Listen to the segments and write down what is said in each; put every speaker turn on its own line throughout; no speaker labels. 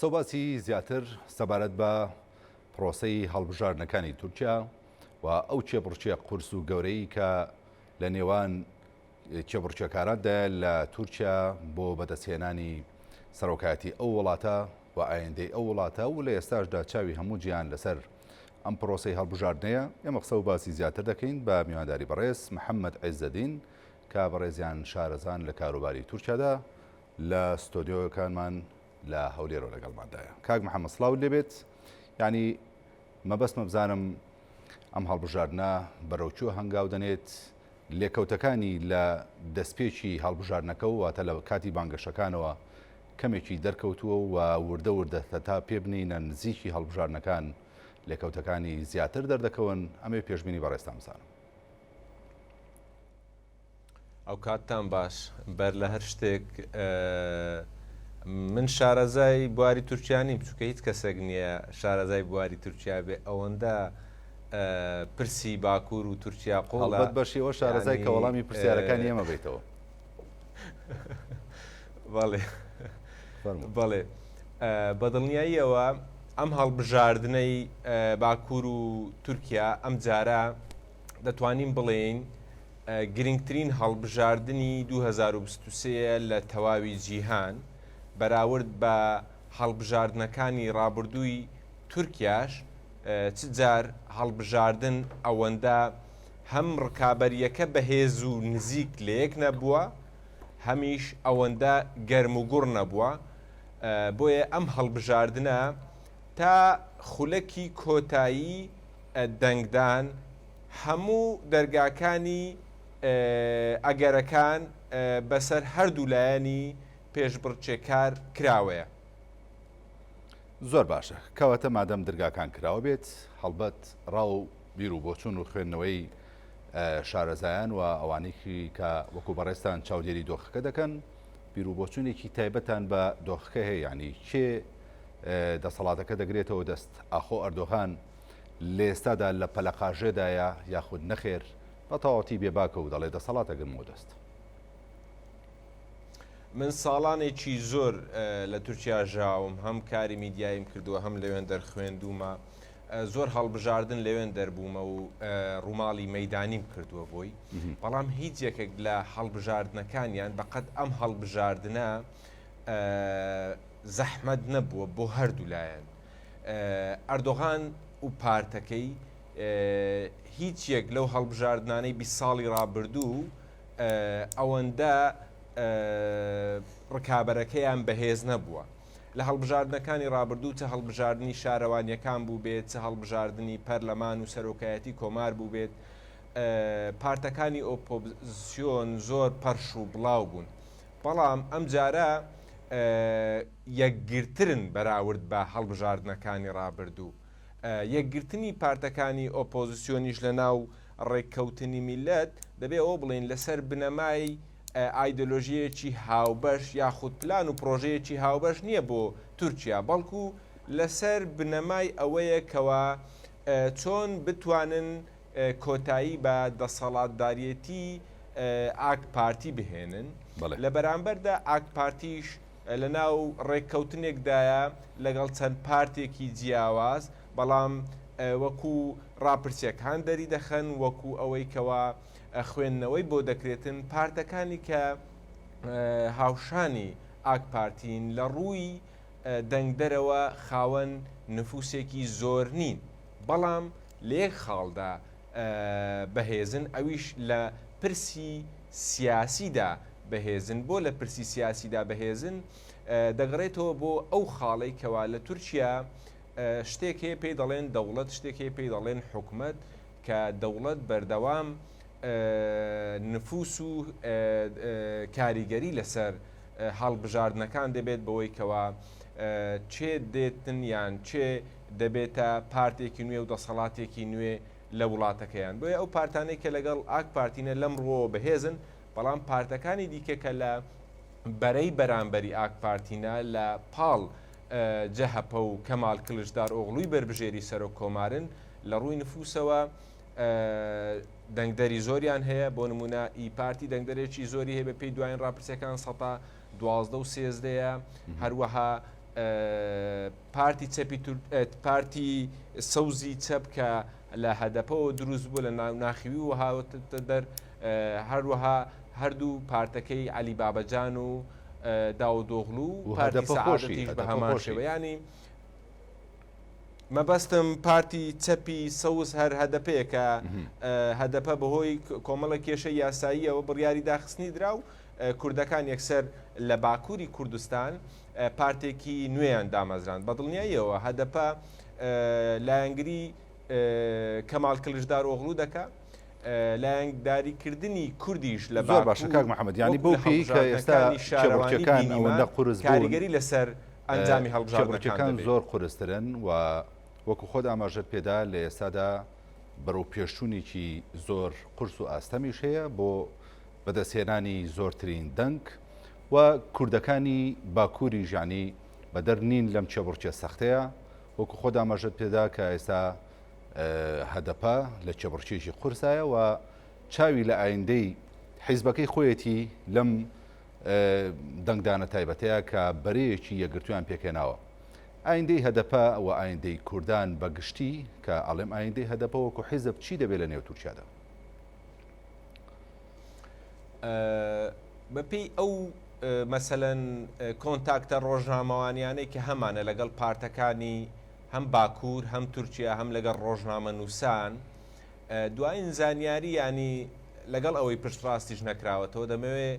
قسە و باسی زیاتر سەبارەت بە پرۆسەی هەڵبژاردنەکانی تورکیا و ئەو کێبڕکێ قورس و گەورەی کە لە نێوان کێبڕکێکاراندایە لە تورکیا بۆ بەدەستهێنانی سەرۆکایەتی ئەو وڵاتە و ئایندەی ئەو وڵاتە و لە ئێستاشدا چاوی هەموو جیهان لەسەر ئەم پرۆسەی هەڵبژاردنەیە. ئێمە قسە و باسی زیاتر دەکەین بە میوانداری بەڕێز محەممەد عیزەدین کە بەڕێزیان شارەزان لە کاروباری تورکیادا لە ستۆدیۆکانمان لە هەولێرەوە لەگەڵماندایە. کاک محەممەد سڵاوت لێبێت. یعنی مەبەستمە بزانم ئەم هەڵبژاردنە بەرەو کوێ هەنگاو دەنێت، لێکەوتەکانی لە دەستپێکی هەڵبژاردنەکە و واتە لە کاتی بانگەشەکانەوە کەمێکی دەرکەوتووە و وردە وردە تا پێ بنینە نزیکی هەڵبژاردنەکان لێکەوتەکانی زیاتر دەردەکەون، ئەمەوێ پێشبینی بەڕێزتان بزانم.
ئەوکاتتان باش بەر لە هەر شتێک من شارەزای بواری تورکیا نیم چونکە هیچ کەسێک نییە شارەزای بواری تورکیا بێ ئەوەندە پرسی باکوور و تورکیا قوڵە
هەڵبەت بەشی ئەوە شارەزای کە وەڵامی پرسیارەکانی ئێمە بیتەوە.
بەڵێ بەڵێ بەدڵنیاییەوە ئەم هەڵبژاردنەی باکوور و تورکیا ئەم جارە دەتوانین بڵێین گرنگترین هەڵبژاردنی 2023 یە لە تەواوی جیهان، بەراورد بە هەڵبژاردنەکانی ڕابردووی تورکیاش، چ جار هەڵبژاردن ئەوەندە هەم ڕکابەرییەکە بەهێز و نزیک لەیەک نەبووە، هەمیش ئەوەندە گەرموگوڕ نەبووە، بۆیە ئەم هەڵبژاردنە تا خولەکی کۆتایی دەنگدان هەموو دەرگاکانی ئەگەرەکان بەسەر هەردوو لایەنی پێشبڕکێکار کراوەیە.
زۆر باشە کەواتە مادەم درگاکان کراوە بێت هەڵبەت ڕا و بیر و بۆچوون و خوێندنەوەی شارەزایان و ئەوانێکی کە وەکو بەڕێزتان چاودێری دۆخەکە دەکەن بیر و بۆچوونێکی تایبەتان بە دۆخەکە هەیە یعنی کێ دەسەڵاتەکە دەگرێتەوە دەست ئاخۆ ئەردۆغان لە ئێستادا لە پەلەقاژێدایە یاخود نەخێر بە تەواوەتی بێباکە و دەڵێ دەسەڵات ئەگرمەوە دەست؟
من ساڵانێکی زۆر لە تورکیا ژاوم، هەم کاری میدیاییم کردووە، هەم لەوێندەر خوێندوومە، زۆر هەڵبژاردن لەوێندەر بوومە و ڕووماڵی مەیدانیم کردووە بۆی، بەڵام هیچ یەکێک لە هەڵبژاردنەکانیان بەقەد ئەم هەڵبژاردنە زەحمەت نەبووە بۆ هەردوو لایەن. ئەردۆغان و پارتەکەی هیچ یەک لەو هەڵبژاردنانەی 20 ساڵی ڕابردوو ئەوەندە ڕکابەرەکەیان بەهێز نەبووە. لە هەڵبژاردنەکانی ڕابردوو چ هەڵبژاردنی شارەوانیەکان بووبێت، چ هەڵبژاردنی پەرلەمان و سەرۆکایەتی کۆمار بووبێت، پارتەکانی ئۆپۆزسیۆن زۆر پەرش و بڵاو بوون. بەڵام ئەمجارە یەکگرترن بەراورد بە هەڵبژاردنەکانی ڕابردوو. یەکگرتنی پارتەکانی ئۆپۆزسیۆنیش لە ناو ڕێککەوتنی میللەت، دەبێ ئەوە بڵێین لەسەر بنەمای ئایدۆلۆژییەکی هاوبەش یاخود پلان و پڕۆژەیەکی هاوبەش نییە بۆ تورکیا، بەڵکو لەسەر بنەمای ئەوەیە کەوا چۆن بتوانن کۆتایی بە دەسەڵاتداریێتی ئاک پارتی بهێنن، لە بەرامبەردا ئاک پارتیش لەناو ڕێککەوتنێکدایە لەگەڵ چەند پارتێکی جیاواز، بەڵام وەکو ڕاپرسیەکان دەریدەخەن، وەکو ئەوەی کەوا خوێندنەوەی بۆ دەکرێتن، پارتەکانی کە هاوشانی ئاک پارتین لە ڕووی دەنگدەرەوە خاوەن نفوسێکی زۆر نین، بەڵام لە یەک خاڵدا بەهێزن ئەویش لە پرسی سیاسیدا بەهێزن، بۆ لە پرسی سیاسیدا بەهێزن؟ دەگەڕێتەوە بۆ ئەو خاڵەی کەوا لە تورکیا شتێک هەیە پێی دەڵێن دەوڵەت، شتێک هەیە پێی دەڵێن حکومەت، کە دەوڵەت بەردەوام نفوس و کاریگەری لەسەر هەڵبژاردنەکان دەبێت بەوەی کەوا کێ دێتن یان کێ دەبێتە پارتێکی نوێ و دەسەڵاتێکی نوێ لە وڵاتەکەیان. بۆیە ئەو پارتانەی کە لەگەڵ ئاک پارتینە لەم ڕووەوە بەهێزن، بەڵام پارتەکانی دیکە کە لە بەرەی بەرامبەری ئاک پارتینە لە پاڵ جەهەپە و کەمال کڵچدارئۆغڵوی بەربژێری سەرۆک کۆمارن، لە ڕووی نفوسەوە دەنگدەری زۆریان هەیە، بۆ نموونە ئی پارتی دەنگدەرێکی زۆری هەیە بەپێی دوایین ڕاپرسیەکان سەتا 12 و سێزدەیە، هەروەها. پارتی چەپی پارتی سەوزی چەپ کە لە هەدەپەوە دروست بوو لە ناخیوی و هاوتە دەر هەروەها هەردوو پارتەکەی عەلی بابەجان و داودۆغلو و پارتی سەعادەتیش بە هەمان شێوە یانی مەبەستم پارتی چەپی سەوز هەر هەدەپەیە کە هەدەپە بەهۆی کۆمەڵە کێشەی یاساییەوە بڕیاری داخستنی درا و کوردەکان یەکسەر لە باکووری کوردستان پارتێکی نوێیان دامەزراند. بە دڵنیاییەوە هەدەپە لایەنگری کەمال کڵیچدارئۆغڵو دەکا. لایەنگداریکردنی کوردیش لە
زۆر باشە
باکوور
کاک محەممەد یانی
وەکو
بەو
لە
پێی کە ئێستا
هەڵبژاردنەکانی شارەوانی
کێبڕکێکان
بینیمان
ئەوەندە قورس بوون
کاریگەری لەسەر ئەنجامی هەڵبژاردنەکان
کێبڕکێکان
دەبێت.
زۆر قورسترن و وەکو خۆت ئاماژەت پێدا لە ئێستادا بەرەو پێشچوونێکی زۆر قورس و ئاستەمیش هەیە بۆ بەدەستهێنانی زۆرترین دەنگ و کوردەکانی باکووریش یانی بەدەر نین لەم کێبڕکێ سەختەیە وەکو خۆت ئاماژەت پێدا کە ئێستا هەدەپە لە کێبڕکێکی قورسایە و چاوی لە ئایندەی حیزبەکەی خۆیەتی لەم دەنگدانە تایبەتەیە کە بەرەیەکی یەکگرتویان پێکهێناوە. ئایندەی هەدەپە و ئایندەی کوردان بە گشتی کە ئەڵێم ئایندەی هەدەپە وەکو حیزب چی دەبێت لە نێو تورکیادا؟
بەپێی ئەو مەسەلەن کۆنتاکتە ڕۆژنامەوانیانەی کە هەمانە لەگەڵ پارتەکانی هەم باکوور هەم تورکیا هەم لەگەڵ ڕۆژنامەنووسان دوایین زانیاری یانی لەگەڵ ئەوەی پشتڕاستیش نەکراوەتەوە دەمەوێ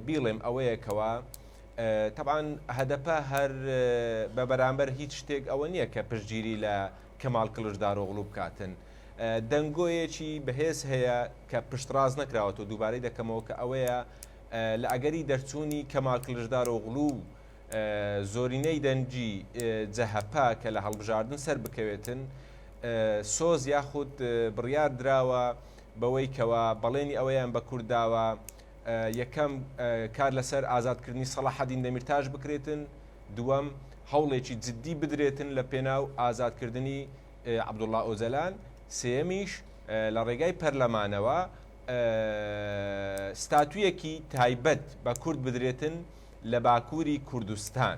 بیڵێم ئەوەیە کەوا تەبعەن هەدەپە هەر بە بەرامبەر هیچ شتێک ئەوە نییە کە پشتگیری لە کەمال کڵچدارۆغڵو بکاتن دەنگۆیەکی بەهێز هەیە کە پشتڕاست نەکراوەتەوە دووبارەی دەکەمەوە کە ئەوەیە لە ئەگەری دەرچوونی کەمال کڵچدارۆغڵو و زۆرینەی دەنگی جەهەپە کە لە هەڵبژاردن سەر بکەوێتن سۆز یاخود بڕیار دراوە بەوەی کەوا بەڵێنی ئەوەیان بە کورد داوە یەکەم کار لەسەر ئازادکردنی سەڵاحەدین دەمیرتاش بکرێتن دووەم هەوڵێکی جددی بدرێتن لە پێناو ئازادکردنی عەبدوڵڵا ئۆجەلان سێیەمیش لە ڕێگای پەرلەمانەوە ستاتویەکی تایبەت بە کورد بدرێتن لە باکووری کوردستان.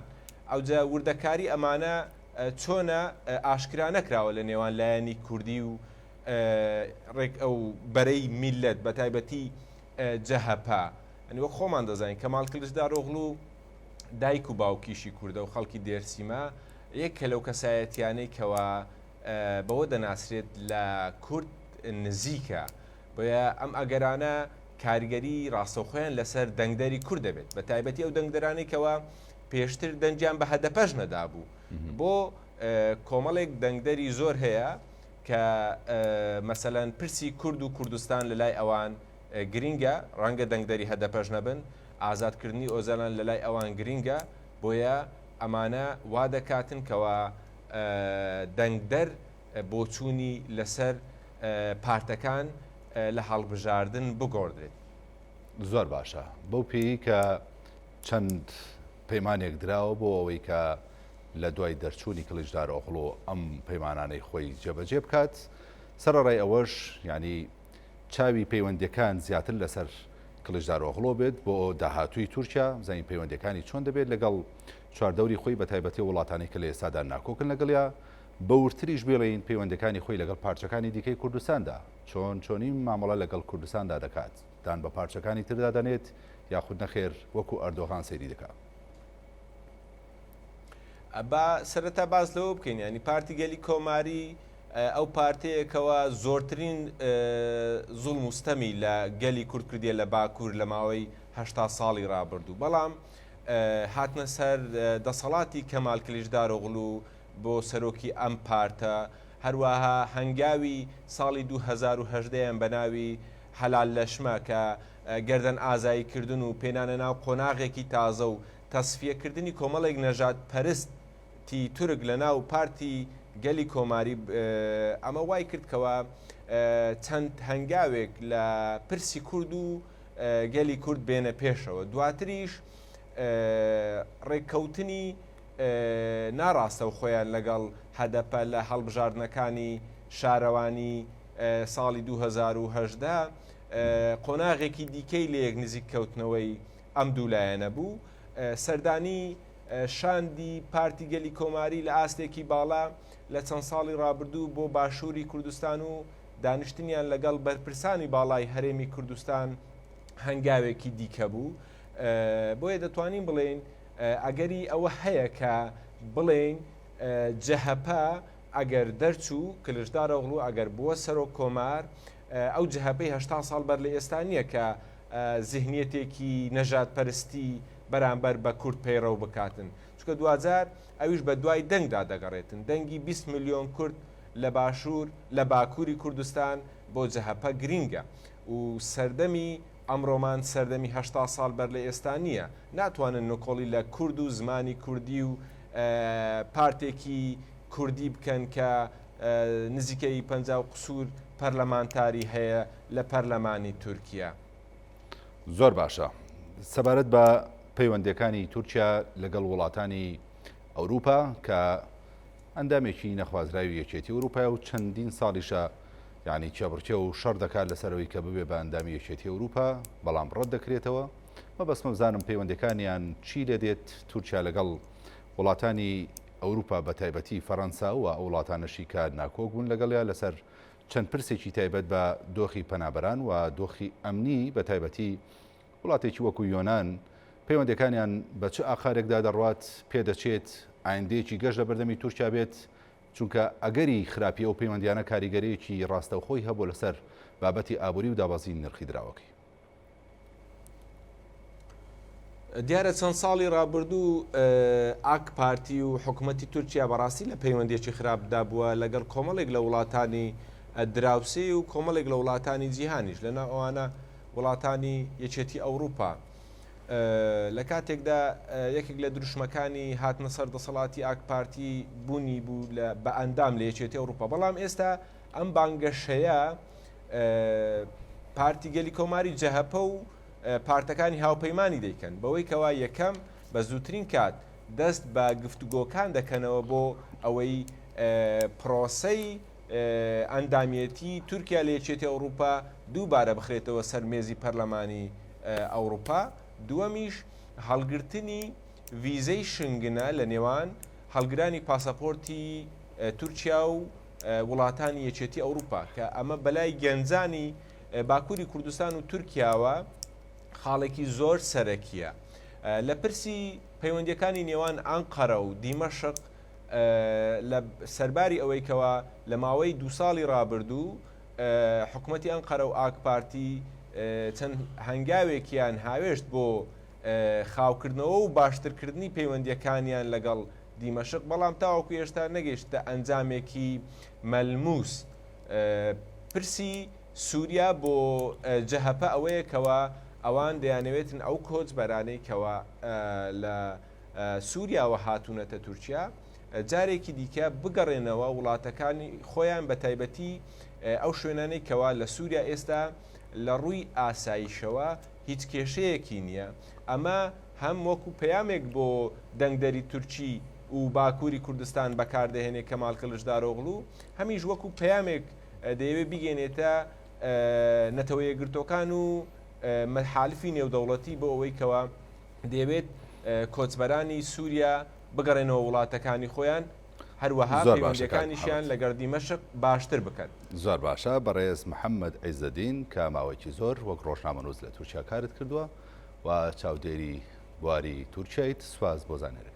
ئەوجا وردەکاری ئەمانە چۆنە ئاشکرا نەکراوە لە نێوان لایەنی کوردی و ڕێک ئەو بەرەی میللەت بە تایبەتی جەهەپە. یانی وەک خۆمان دەزانین کەمال کڵچدارۆغڵو دایک و باوکیشی کوردە و خەڵکی دێرسیمە، یەکێکە لەو کەسایەتیانەی کەوا بەوە دەناسرێت لە کورد نزیکە، بۆیە ئەم ئەگەرانە کاریگەری ڕاستەوخۆیان لەسەر دەنگدەری کورد دەبێت، بە تایبەتی ئەو دەنگدەرانەی کەوا پێشتر دەنگیان بە هەدەپەش نەدابوو. بۆ کۆمەڵێک دەنگدەری زۆر هەیە کە مەسەلەن پرسی کورد و کوردستان لەلای ئەوان گرینگە، ڕەنگە دەنگدەری هەدەپەش نەبن، ئازادکردنی ئۆجالان لەلای ئەوان گرینگە، بۆیە ئەمانە وا دەکاتن کەوا دەنگدەر بۆچوونی لەسەر پارتەکان لە هەڵبژاردن بگۆڕدرێت.
زۆر باشە بەو پێیەی کە چەند پەیمانێک دراوە بۆ ئەوەی کە لە دوای دەرچوونی کڵیچدارئۆغڵو ئەم پەیمانانەی خۆی جێبەجێ بکات سەرەڕای ئەوەش یانی چاوی پەیوەندیەکان زیاتر لەسەر کڵیچدارئۆغڵۆ بێت بۆ داهاتووی تورکیا بزانین پەیوەندیەکانی چۆن دەبێت لەگەڵ چواردەوری خۆی بە تایبەتی وڵاتانی کە لە ئێستادا ناکۆکن لەگەڵیا بە وردتریش بڵێین پەیوەندەکانی خۆی لەگەڵ پارچەکانی دیکەی کوردستاندا چۆن چۆنی مامەڵە لەگەڵ کوردستاندا دەکات دان بە پارچەکانی تردا دەنێت یاخود نەخێر وەکو ئەردۆغان سەیری دەکات.
با سەرەتا باس لەوە بکەین ینی پارتی گەلی کۆماری ئەو پارتەیە کەوا زۆرترین زوڵم و ستەمی لە گەلی کورد کردیە لە باکوور لە ماوەی 80 ساڵی ڕابردوو بەڵام هاتنە سەر دەسەڵاتی کەمال کلیچدارۆغلو بۆ سەرۆکی ئەم پارتە هەروەها هەنگاوی ساڵی 2010 یان بە ناوی حەلال لەشمە کە گەردەن ئازایی کردن و پێنانە ناو قۆناغێکی تازە و تەسفیەکردنی کۆمەڵێک نەژاد پەرست تی تورک لە ناو پارتی گەلی کۆماری ئەمە وای کرد کەوا چەند هەنگاوێک لە پرسی کورد و گەلی کورد بێنە پێشەوە دواتریش ڕێککەوتنی ناڕاستەوخۆیان لەگەڵ هەدەپە لە هەڵبژاردنەکانی شارەوانی ساڵی 2010 قۆناغێکی دیکەی لەیەک نزیک کەوتنەوەی ئەم دوو لایەنە بوو سەردانی. شاندی پارتی گەلی کۆماری لە ئاستێکی باڵا لە چەند ساڵی ڕابردوو بۆ باشووری کوردستان و دانیشتنیان لەگەڵ بەرپرسانی باڵای هەرێمی کوردستان هەنگاوێکی دیکە بوو. بۆیە دەتوانین بڵێین ئەگەری ئەوە هەیە کە بڵێین جەهەپە ئەگەر دەرچوو، کلچدارئۆغڵو ئەگەر بووە سەرۆک کۆمار، ئەو جەهەپەی 80 ساڵ بەر لە ئێستا نییە کە زیهنیەتێکی نەژادپەرستی بەرامبەر بە کورد پەیڕەو بکاتن. چونکە دواجار ئەویش بە دوای دەنگدا دەگەڕێتن. دەنگی 20 ملیۆن کورد لە باشوور، لە باکووری کوردستان بۆ جەهەپە گرینگە و سەردەمی ئەمڕۆمان سەردەمی 80 ساڵ بەر لە ئێستا نییە. ناتوانن نکۆڵی لە کورد و زمانی کوردی و پارتێکی کوردی بکەن کە نزیکەی 50 و قسوور پەرلەمانتاری هەیە لە پەرلەمانی تورکیا.
زۆر باشە. سەبارەت بە پەیوەندیەکانی تورکیا لەگەڵ وڵاتانی ئەوروپا کە ئەندامێکی نەخوازراوی یەکێتی ئەوروپایە و چەندین ساڵیشە یعنی کێبڕکێ و شەڕ دەکات لەسەرەوەی کە ببێ بە ئەندامی یەکێتی ئەوروپا بەڵام ڕەت دەکرێتەوە مەبەستمە بزانم پەیوەندەکانیان چی لێ دێت تورکیا لەگەڵ وڵاتانی ئەوروپا بە تایبەتی فەرەنسا و ئەو وڵاتانەشی کە ناکۆک بوون لەگەڵیا لەسەر چەند پرسێکی تایبەت بە دۆخی پەنابەران و دۆخی ئەمنی بە تایبەتی وڵاتێکی وەکو یۆنان پەیوەندەکانیان بە چ ئاقارێکدا دەڕوات پێدەچێت ئایندەیەکی گەش لە بەردەمی تورکیا بێت چونکە ئەگەری خراپی ئەو پەیوەندیانە کاریگەریەکی ڕاستەوخۆی هەبوو لەسەر بابەتی ئابووری و دابەزینی نرخی دراوەکەی.
دیارە چەند ساڵی ڕابردوو ئاک پارتی و حکوومەتی تورکیا بەڕاستی لە پەیوەندیەکی خراپدا بووە لەگەڵ کۆمەڵێک لە وڵاتانی دراوسێ و کۆمەڵێک لە وڵاتانی جیهانیش لەناو ئەوانە وڵاتانی یەکێتی ئەوروپا لە کاتێکدا یەکێک لە دروشمەکانی هاتنە سەر دەسەڵاتی ئاک پارتی بوونی بوو لە بە ئەندام لە یەکێتی ئەوروپا بەڵام ئێستا ئەم بانگەشەیە پارتی گەلی کۆماری جەهەپە و پارتەکانی هاوپەیمانی دەیکەن بەوەی کەوا یەکەم بە زووترین کات دەست بە گفتوگۆکان دەکەنەوە بۆ ئەوەی پرۆسەی ئەندامیەتی تورکیا لە یەکێتی ئەوروپا دووبارە بخرێتەوە سەر مێزی پەرلەمانی ئەوروپا، دووەمیش هەڵگرتنی ڤیزەی شنگنە لە نێوان هەڵگرانی پاسەپۆرتی تورکیا و وڵاتانی یەکێتی ئەوروپا کە ئەمە بەلای گەنجانی باکووری کوردستان و تورکیاوە خاڵێکی زۆر سەرەکیە. لە پرسی پەیوەندیەکانی نێوان ئەنقەرە و دیمەشق لە سەرباری ئەوەی کەوا لە ماوەی دوو ساڵی ڕابردوو حکومەتی ئەنقەرە و ئاک پارتی چەند هەنگاوێکیان هاوێشت بۆ خاوکردنەوە و باشترکردنی پەیوەندیەکانیان لەگەڵ دیمەشق، بەڵام تاوەکو ئێشتا نەگەیشتە ئەنجامێکی مەلموس. پرسی سوریا بۆ جەهەپە ئەوەیە کەوا ئەوان دەیانەوێتن ئەو کۆچبەرانەی کەوا لە سوریاوە هاتوونەتە تورکیا جارێکی دیکە بگەڕێنەوە وڵاتەکانی خۆیان بەتایبەتی ئەو شوێنانەی کەوا لە سوریا ئێستا لە ڕووی ئاسایشەوە هیچ کێشەیەکی نییە ئەمە هەم وەکو پەیامێک بۆ دەنگدەری تورکی و باکووری کوردستان بەکاردەهێنێ کەمال کڵچدارۆغڵو، هەمیش وەکو پەیامێک دەیەوێ بیگەینێتە نەتەوە یەکگرتووەکان و مەحالفی نێودەوڵەتی بۆ ئەوەی کەوا دەیەوێت کۆچبەرانی سووریا بگەڕێنەوە وڵاتەکانی خۆیان، هەروەها
زۆر باشە کاک
پەیوەندییەکانیشیان
محەمەد.
لەگەڵ دیمەشق باشتر بکەن.
زۆر باشە بەڕێز محەمەد عیزەدین کە ماوەیەکی زۆر وەک ڕۆژنامەنووس لە تورکیا کارت کردووە و چاودێری بواری تورکیایت سوپاس بۆ زانیاریەکانت.